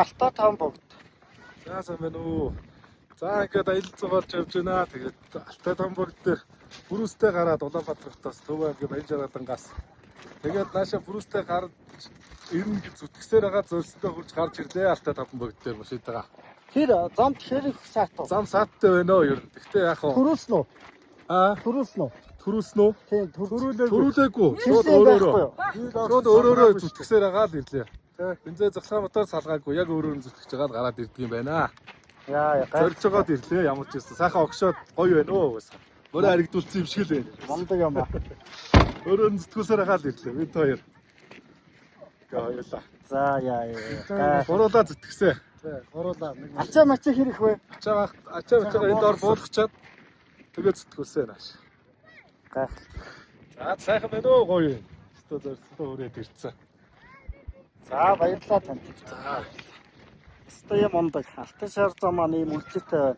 Алтай том богд. За, сайн байна уу. За, ингээд аялал зугаалж явж байна. Тэгээд Алтай Томбогд дээр бүрүүстэй гараад Улаанбаатар хотоос Төв аймгийн Баянжаргалангаас тэгээд нааша бүрүүстэй гарч ирнэ гэж зүтгэсээр байгаа зорьстой хурж гарч ирлээ Алтай Томбогд дээр машинтайгаа. Тэр замд хэрэг саат уу? Зам сааттай байна уу ер нь. Гэхдээ яг хаа Төрүүлсэн үү? аа Төрүүлсэн үү? төрүүлсэн үү? Тийм, төрүүлээгүй. Төрүүлээгүй. Шууд Шууд өөрөөрөө. байхгүй юу? Шууд өөрөөрөө зүтгэсээр байгаа л ирлээ. Бензин цахилгаан мотор салгаагүй. Яг өөрөөр нь зүтгэж байгаа л гараад ирдэг юм байна. Яа, яа. Зорж байгаад ирлээ ямар ч юмсан. Сайхан огшоод гоё байна уу угаасаа. Мөрөө харигдуулсан юм шиг л байна. Мундаг юм ба. Өөрөө нь зүтгүүлсээр хаал ирлээ. Бид хоёр. Гэ хоёулаа. За, яа, яа. Гуруулаа зүтгэсээ. Гуруулаа нэг Ачаа мачаа хэрэг вэ? Ачаа ачаа ачаа энд ор буулгачаад тэгээ зүтгүүлсээ нааш. Гайх. За, сайхан байна уу, гоё юм. Өстө зорьстой өрөөд ирсэн. За, баярлалаа танд. За. Өстой юм мундаг. Алтай шар зам маань ийм үлцээтэй байна.